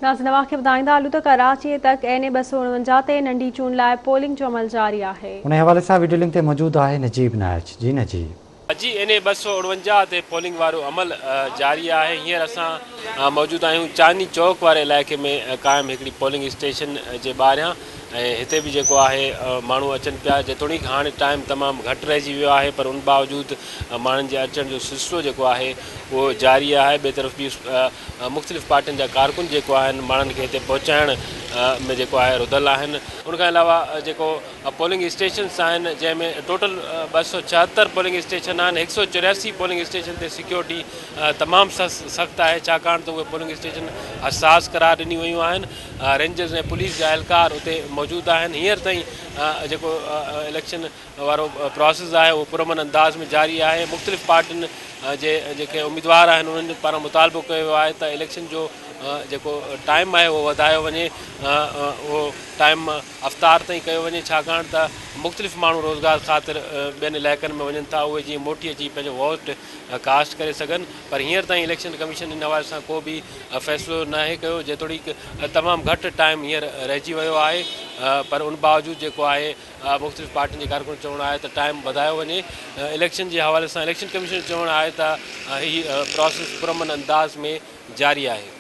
ناظرين اوهان کي ٻڌائيندا هلون ته ڪراچي تڪ اين اي 249 تي ننڍي چونڊ لاء پولنگ جو عمل جاري آهي. انهي حوالي سان وڊيو لنڪ تي موجود آهي نجيب نائچ جي نجيب. جي اين اي 249 تي پولنگ وارو عمل جاري آهي هينئر اسان موجود آهيون چاندني چوڪ واري علائقي ۾ قائم هڪڙي پولنگ اسٽيشن جي ٻاهريان ۽ هتي به جيڪو آهي ماڻهو اچن پيا جيتوڻيڪ هاڻي ٽائيم تمام گهٽ رهجي ويو آهي پر ان باوجود ماڻهن جي اچڻ جو سلسلو جيڪو آهي اهو جاري آهي ٻئي طرف به مختلف پارٽين جا ڪارڪن جيڪو آهن ماڻهن کي هتي پهچائڻ ۾ جيڪو آهي رڌل آهن ان کان علاوه جيڪو پولنگ اسٽيشنس آهن جنهن ۾ ٽوٽل 276 پولنگ اسٽيشن آهن 184 پولنگ اسٽيشن تي سيڪيورٽي تمام سخت آهي ڇاڪاڻ ته اهي پولنگ اسٽيشن حساس قرار ڏنيون ويون آهن رينجرز ۽ پوليس جا اهلڪار اتي موجود آهن هينئر تائين جيڪو اليڪشن وارو پراسيس آهي اهو پرامن انداز ۾ جاري آهي مختلف پارٽين جي جيڪي اميدوار آهن انهن پاران مطالبو ڪيو ويو آهي ته اليڪشن جو جيڪو ٽائيم آهي اهو وڌايو وڃي اهو ٽائيم افطار تائين ڪيو وڃي ڇاڪاڻ ته مختلف ماڻهو روزگار خاطر ٻين علائقن ۾ وڃن ٿا اهي جيئن موٽي اچي پنهنجو ووٽ ڪاسٽ ڪري سگهن پر هينئر تائين اليڪشن ڪميشن ان حوالي سان ڪو به فيصلو ناهي ڪيو جيتوڻيڪ تمام گهٽ ٽائيم هينئر رهجي ويو آهي پر ان باوجود جيڪو آهي مختلف پارٽين جي ڪارڪنن جو چوڻ آهي ته ٽائيم وڌايو وڃي اليڪشن جي حوالي سان اليڪشن ڪميشن جو چوڻ آهي ته هي پراسيس پرامن انداز ۾ جاري آهي.